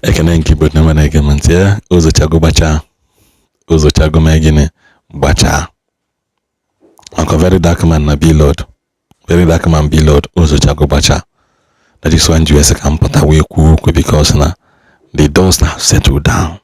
Ekene nke Igbo na na-ege m ntị ya. Ozochago gbachaa, ozochago mee gịnị, gbachaa maka Very Dark Man na Blord. Very Dark Man, Blord, ozochago gbachaa. That is why ji wee sị ka m pụta wee kwuo okwu, because na the dust have settled down.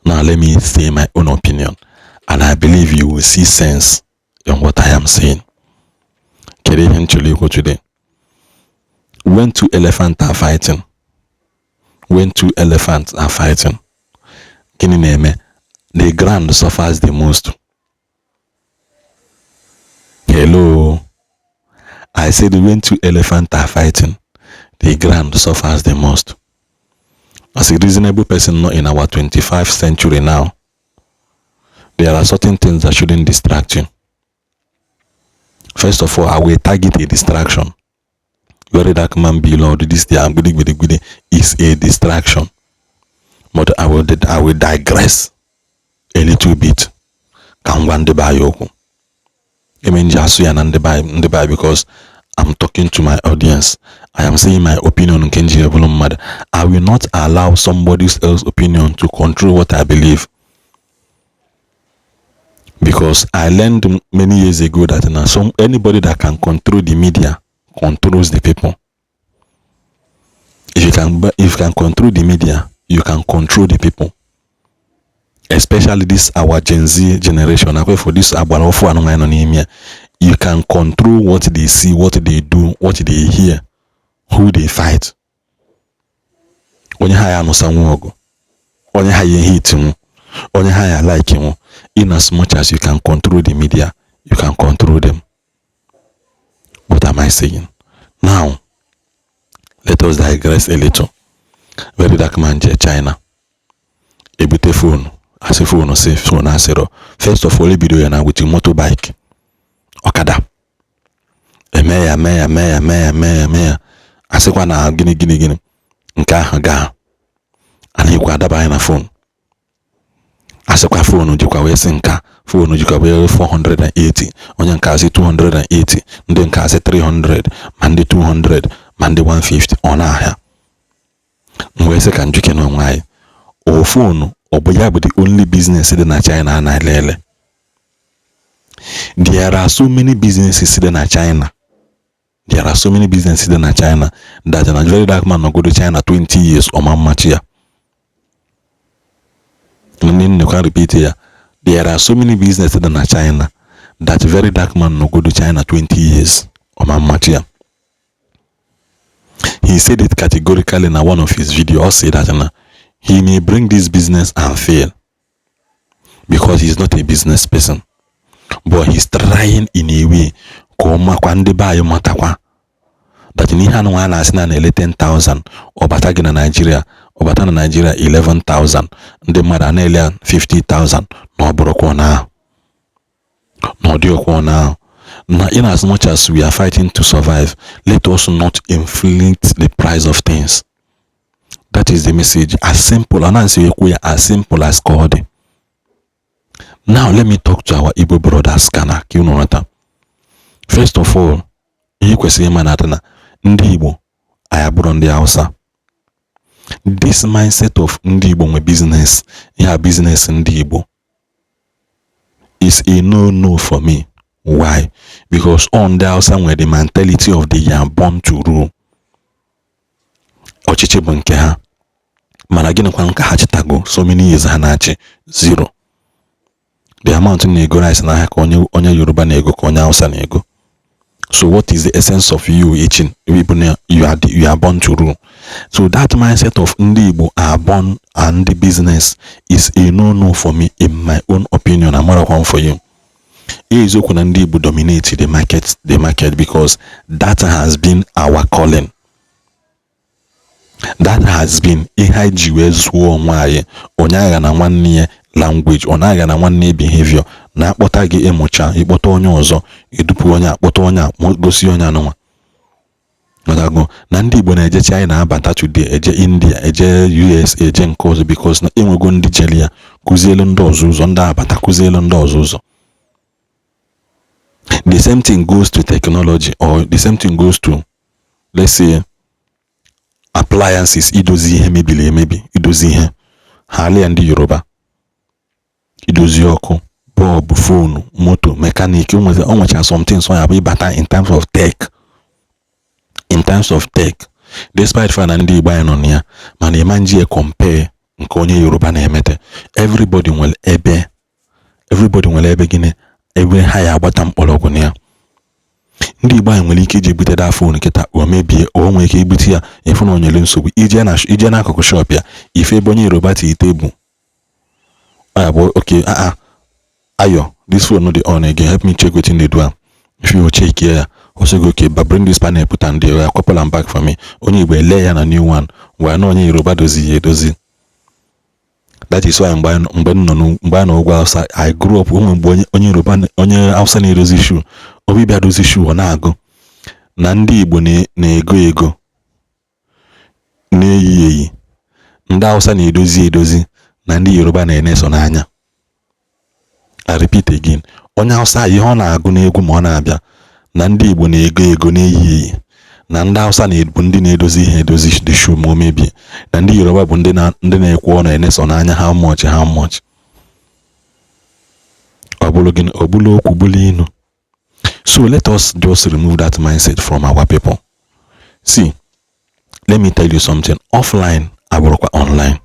Now let me say my own opinion, and I believe you will see sense in what I am saying. Kedu ihe m chọrọ ikwu today? When two elephants are fighting, when two elephants are fighting, gịnị na-eme? The ground suffers the most. Hello, I said when two elephants are fighting, the ground suffers the most. As a reasonable person, not in our 25th century now, there are certain things that shouldn't distract you. First of all, I will target a distraction. Very Dark Man, Blord, this their gbidi gbidi gbidi is a distraction, but I will digress a little bit ka m gwa ndị be anyị okwu. Eme nji asụ ya na ndị be anyị, because I'm talking to my audience. I am saying my opinion nke nji bụrụ mmadụ. I will not allow somebody else's opinion to control what I believe, because I learned many years ago that na some anybody that can control the media controls the people. If you can control the media, you can control the people, especially this our Gen Z generation. Akwe for this agbara ọfụ anụ anyị nọ n'ime ya, you can control what they see, what they do, what they hear, who they fight, onye ha ya anụsa nwu ọgụ, onye ha ya hate nwu, onye ha ya like nwu. In as much as you can control the media, you can control them. What am I saying now? Let us digress a little. Very Dark Man jee China ebute phone, asị phone, si phone asịrọ. First of all, ebido ya na with motorbike, ọkada, eme ya, mee ya, mee ya, mee ya, mee ya, mee ya, asịkwa na gịnị gịnị gịnị. Nke ahụ gaa, anaghịkwa adaba anyị na phone. Asịkwa phone jikwa wee sị nka phone jikwa wee 480, onye nke asị 280, ndị nke asị 300, ma ndị 200, ma ndị 150, ọ na-ahịa. M wee sị ka njuke na onwe anyị, o phone ọ bụ ya bụ the only business dị na China a na-ele ele? There are so many businesses dị na China. There are so many businesses dị na China that na Very Dark Man nọgodo China 20 years, ọma mmachi ya. Ndị nnekwa, repeat ya: there are so many businesses dị na China that Very Dark Man nọgodo China 20 years, ọma mmachi ya. He said it categorically na one of his videos. Ọ say that na he may bring this business and fail because he's not a business person, but he's trying in a way ka ọ makwa ndị be anyị matakwa that n'ihe anụ a na-asị na na-ele 10,000, ọbata gị na Nigeria, ọbata na Nigeria 11,000, ndị mmadụ a na-ele ya 50,000, na ọ bụrụkwa na ahụ na ọ dịghịkwa na ahụ na. In as much as we are fighting to survive, let us not inflate the price of things. That is the message, as simple and ekwu ya, as simple as ka ọ dị. Now let me talk to our Igbo brothers kana ka unu ghọta. First of all, ihe kwesịrị ịma na na ndị Igbo anyị abụrụ ndị Hausa. This mindset of ndị Igbo nwe business, ihe business ndị Igbo, is a no no for me. Why? Because on ndị Hausa nwere the mentality of they are born to rule. Ọchịchị bụ nke ha, mana gịnịkwa ka ha chịtago so many years ha na-achị? Zero. The amount na-ego rice n'ahịa ka onye Yoruba na-ego, ka onye Hausa na-ego. So what is the essence of you eaching even you are born to rule? So that mindset of ndị Igbo are born and the business is a no no for me, in my own opinion. Amarakwa for you. Eziokwu na ndị Igbo dominate the market because that has been our calling, that has been ihe anyị ji wee zụọ onwe anyị. Onye agha na nwanne ya language, ọ na-agha na nwanne ya behavior, na-akpọta gị ịmụcha ịkpọta onye ọzọ, edupu onye, akpọta onye a, gosi onye anụnwa. Ọtago na ndị Igbo na-eje China, abata today, eje India, eje US, eje nke ọzọ, because na enwego ndị jere ya kụzielu ndị ọzọ ụzọ, ndị abata kụzielu ndị ọzọ ụzọ. The same thing goes to technology, or the same thing goes to, let's say, Appliances, idozi ihe mebiri emebi, idozi ihe, ha lee ya ndị Yoruba. Idozi ọkụ, bulb, phone, moto, mechanic, o nwechara something. So ya bụ ịbata in terms of tech, despite fa na ndị Igbo anyị nọ na ya, mana ịma nji compare nke onye Yoruba na-emete. Everybody nwere ebe gịnị, ebe ha ya agbata mkpọrọgwụ na ya. Ndị Igbo anyị nwere ike iji bute da phone kịta, o mebie, o nwere ike ibute ya, ịfụ na o nyere nsogbu. Ije n'akụkụ shop ya, ife ebe onye Yoruba tii tebụl, ọ ya bụ, "Okay, ah ah, Ayo, this phone no dey on again. Help me check wetin dey do am." If you check ya, o sị gị, "Okay, but bring this panel, put am there, oya, couple am back for me." Onye Igbo ele ya na new one wee na onye Yoruba dozi ya edozi. That is why mgbe m nọ mgbe a nọ ugwu Hausa, I grew up, onwe mgbe onye Yoruba, onye Hausa na-edozi shoe, obi bịa dozi shoe, ọ na-agụ na ndị Igbo na-ego ego na-eyi eyi, ndị Hausa na-edozi edozi, na ndị Yoruba na-eneso n'anya. I repeat again, onye Hausa, ihe ọ na-agụ n'egwu ma ọ na-abịa na ndị Igbo na-ego ego na-eyi eyi, na ndị Hausa na-ebu ndị na-edozi ihe, edozi the shoe ma o mebie, na ndị Yoruba bụ ndị na-ekwu ọnụ eneso n'anya, how much, how much. Ọ bụrụ gịnị? Ọ bụrụ okwu bụrụ inu. So let us just remove that mindset from our people. See, let me tell you something. Offline abụrụkwa online,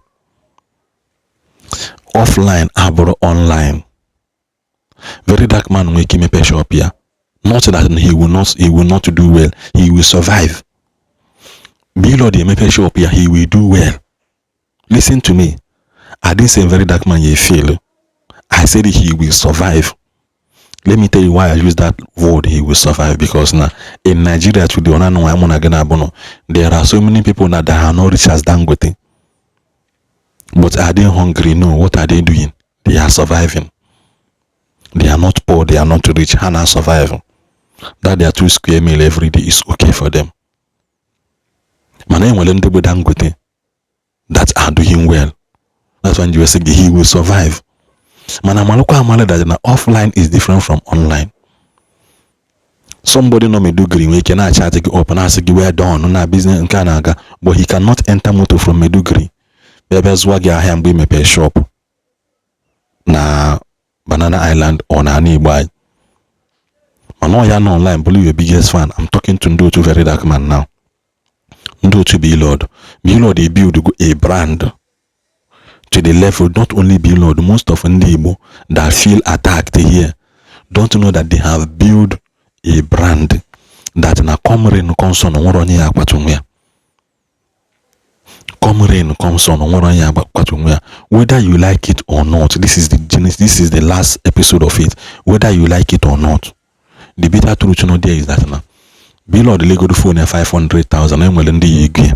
offline abụrụ online. Very Dark Man nwere ike imepe shop ya. Not that he will not do well, he will survive. Blord emepe shop ya, he will do well. Listen to me, I didn't say Very Dark Man ya fail. I said he will survive. Let me tell you why I use that word, "he will survive," because now in Nigeria today, ọ na mụ na gị na-abụ nọ, there are so many people now that are not rich as Dangote, but are they hungry? No. What are they doing? They are surviving. They are not poor, they are not rich. Ha na survive. That their two square meal every day is okay for them. Mana enwere ndị bụ Dangote that are doing well. That's why you say he will survive. Mana malụkwa amalụ that na offline is different from online. Somebody nọ Maiduguri nwere ike na-achat gị up, na-asị gị well done na business nke a na-aga, but he cannot enter motor from Maiduguri bịa bịa zụọ gị ahịa mgbe ị mepee shop na Banana Island or na ana Igbo anyị. Mana ọ ya nọ online bụrụ your biggest fan. I'm talking to ndị otu Very Dark Man now, ndị otu Blord. Blord e build a brand to the level. Not only Blord, most of ndị Igbo that feel attacked here don't know that they have built a brand that na come rain come sun, nwere onye ya akwatu nwe ya. Come rain come sun, nwere onye ya akwatu nwe ya, whether you like it or not. This is the genesis, this is the last episode of it. Whether you like it or not, the bitter truth no there is that na Blord legodo phone ya 500,000, enwere ndị ya ego ya.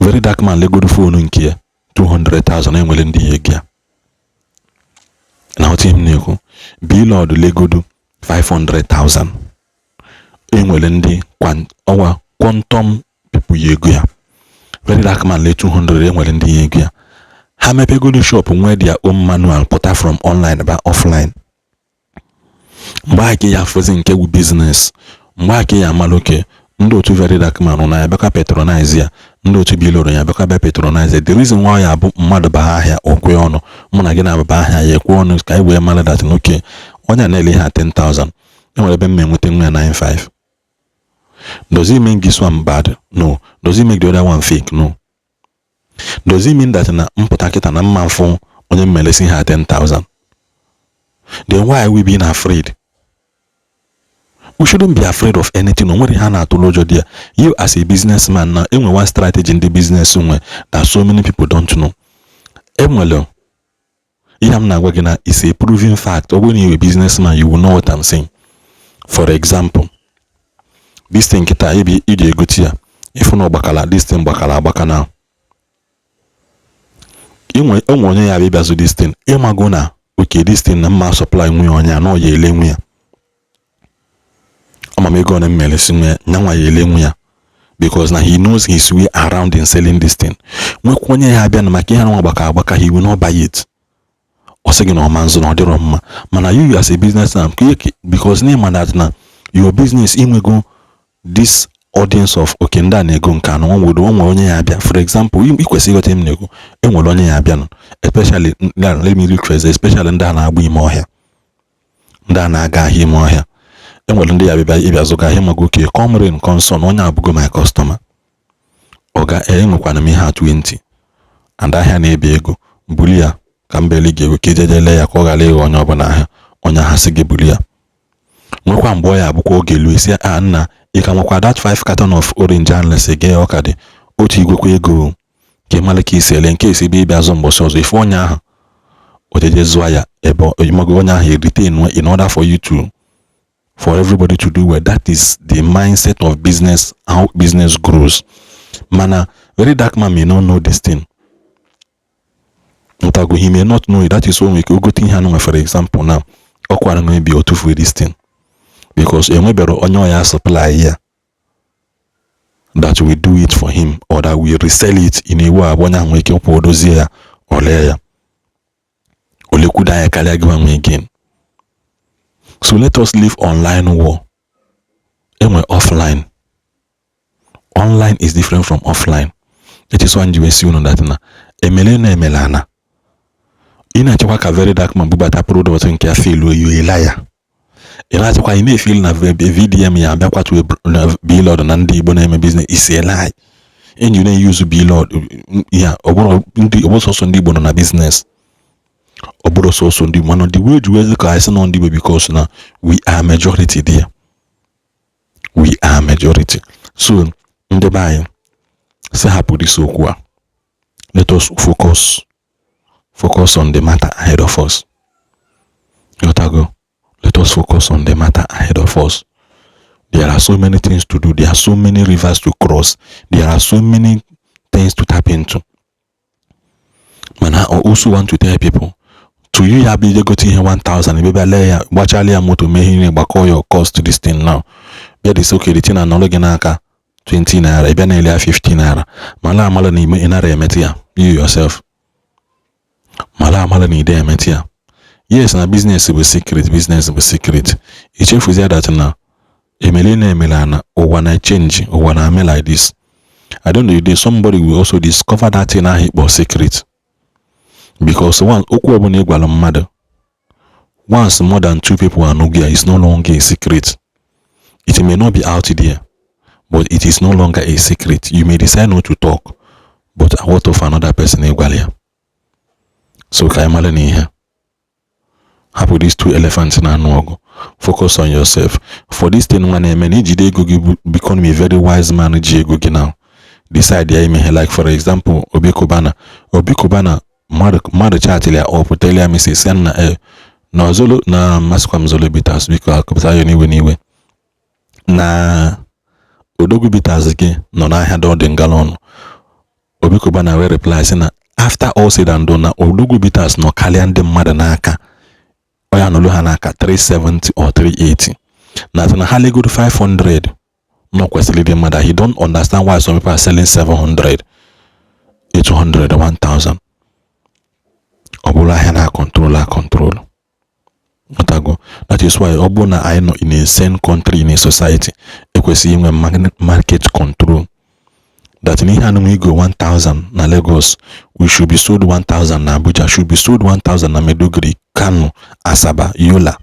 Very Dark Man legodo phone nke ya 200,000, enwere ndị ya ego ya. Na otu m na-ekwu, Blord legodo 500,000, enwere ndị ọwa quantum people ya ego ya. Very Dark Man lee 200, enwere ndị ya ego ya. Ha mepegoro shop, nwee their own manual, pụta from online ba offline. Mgbe a ka ya afụzi nke wu business, mgbe a ka ya amala oke ndị otu Very Dark Man na ya bịakwa patronize ya, ndị otu Blord ya bịakwa bịa patronize ya. The reason why ya bụ mmadụ baa ahịa okwe ọnụ, mụ na gị na-ababa ahịa ya ekwe ọnụ, ka anyị wee mara that oke onye a na-ele ha 10,000, enwere ebe m enweta nwa ya 95. Does it mean this one bad? No. Does it make the other one fake? No. Does it mean that na mpụta kịta na mma mfụ onye mmelesi ha 10,000? Then why are we being afraid? We shouldn't be afraid of anything. O nwere ha na-atụrụ ụjọ dị ya. You as a businessman na enwe one strategy ndị business nwe that so many people don't know. Enwere ihe m na-agwa gị na is a proven fact. Ọ bụrụ na you a businessman, you will know what I'm saying. For example, this thing kịta ebe iji egote ya, ịfụ na ọgbakala, this thing gbakara agbaka na inwe onwe onye ya bịa ịbịazụ this thing, ịmago na okay, this thing na mma supply nwe onye a na ọ ya ele nwe ya. Ama m ego ọ na mmelesi nwe ya, nyanwa ya ele nwe ya, because na he knows his way around in selling this thing. Nwekwa onye ya abịa na maka ihe nwa gbaka agbaka, he will not buy it. Ọ sị gị na ọma nzụ na ọ dịrọ mma. Mana you as a businessman, because na ịma that na your business inwego this Audience of, okay, ndị a na-ego nke anọ nwere onwe onye ya abịa. For example, ị kwesịrị ịghọta m na-ekwu, enwere onye ya abịa nọ, especially, let me rephrase, especially ndị a na-agba ime ọhịa, ndị a na-aga ahịa ime ọhịa. Enwere ndị ya bịa ịbịa zụga ahịa maka, okay, come rain, come sun, onye abụgo my customer. Ọga, enwekwana m ihe a 20 and ahịa na-ebe ego, buli ya ka m beli gị ego ka ijeje lee ya, ka ọ ghara ịghọ onye ọbụla ahịa. Onye ahụ sị gị buli ya. Nwekwa mgbe ọ ya abụkwa oge elu isi a, nna, ị ka nwekwa that 5 carton of orange ahụ lesi gị? Ọ ka dị otu igwekwa ego ka ị mara ka isi ele nke esi ebe ịbịa zụ mbọsị ọzọ. Ife onye ahụ ojeje zụọ ya ebe ịmago onye ahụ retain in order for you to for everybody to do well. That is the mindset of business, how business grows. Mana Very Dark Man may not know this thing. Ntago, he may not know it. That is why we ogote ihe anụ. For example now, ọkwara maybe o tufuo this thing because enwebere onye ọya supply ya that will do it for him or that will resell it in a way abụ onye ahụ nwere ike kwụ dozie ya, ole ya olekwudo anya karịa gị nwe again. So let us leave online war. Enwe offline. Online is different from offline. It is one ji wee si unu that na emele na emele ana ị na-achọkwa ka Very Dark Man bubata product nke ya fail you a liar. Ị na-achọkwa, ị na-efeel na VDM ya abịakwatu na Blord na ndị Igbo na-eme business isi a lie. Enyi na-use Blord ya, ọ bụrụ ndị, ọ bụrụ sọsọ ndị Igbo nọ na business, ọ bụrụ sọsọ ndị Igbo, mana the way ji wezi ka anyị sị nọ ndị Igbo because na we are majority there, we are majority. So ndị be anyị si hapụ this okwu a. Let us focus on the matter ahead of us. Yotago, let us focus on the matter ahead of us. There are so many things to do. There are so many rivers to cross. There are so many things to tap into. Mana I also want to tell people to you, ya bụ ije gote ihe 1000, ebe bịa lee ya, gbachala ya moto, mee ihe gbakọ your cost, this thing now bịa dị okay, the thing anọrọ gị n'aka 20 naira, ị bịa na-ele ya 15 naira. Mala amala na ị nara emetụ ya, you yourself mala amala na ide emetụ ya. Yes, na business bụ secret, business bụ secret. Ichefuzie that na emele na emele na ụwa na change, ụwa na-eme like this. I don't know the day somebody will also discover that thing ahụ ịkpọ secret, because one okwu ọbụla ị gwara mmadụ once, more than two people anụgo ya, is no longer a secret. It may not be out there, but it is no longer a secret. You may decide not to talk, but what of another person ị gwara ya? So ka anyị mara na ihe hapụ these two elephants na-anụ ọgụ. Focus on yourself for this thing nwa na-eme na ijide ego gị. Become a very wise man. Ji ego gị now, decide ya ime ihe. Like for example, Obi Cubana. Obi Cubana, mmadụ chatịrị ya up, tell ya message sị na e na Zolo na masịkwa m Zolo Bitters, biko akọpụta ya n'iwe n'iwe na Odogwu Bitters gị nọ n'ahịa dọdị ngalọnụ. Obi Cubana wee reply sị na after all said and done, na Odogwu Bitters nọ karịa ndị mmadụ n'aka, ọ ya nọlụ ha n'aka 370 or 380, na na ha legoro 500 nọ kwesịrị ịdị mmadụ. He don't understand why some people are selling 700, 800, 1000. Ọ bụrụ ahịa na control a control. Nghọtago? That is why ọ bụrụ na anyị nọ in a sane country, in a society, ekwesịghị inwe market control, that n'ihe anụnwa igo 1000 na Lagos, we should be sold 1000 na Abuja, should be sold 1000 na Maiduguri, Kano, Asaba, Yola,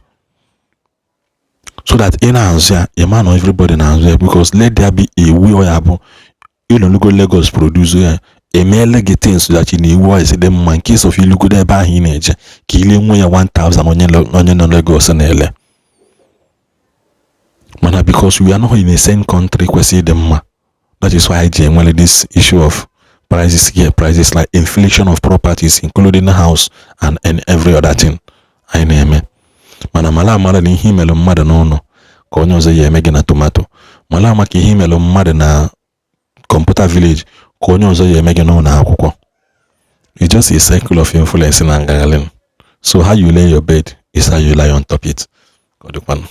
so that ị na-azụ ya, ị ma na everybody na-azụ ya, because let there be a way ọ ya bụ ịlọnugo Lagos produce ya, emeela gị things so that ị na-ewu ọ esi dị mma in case of ilugodo ebe ahụ ị na-eje ka ile nwe ya 1000 onye nọ Lagos na-ele. Mana because we are not in a same country kwesịrị ịdị mma, that is why ji enwere this issue of prices here, prices like inflation of properties, including house and every other thing anyị na-eme. Mana mara amara na ihe imelụ mmadụ n'ụlọ ka onye ọzọ ya eme gị na tomato. Mara ama ka ihe imelụ mmadụ na computer village ka onye ọzọ ya eme gị n'ụlọ akwụkwọ. It's just a cycle of influence na ngagharị. So how you lay your bed is how you lie on top it. Ka ọ dịkwanụ.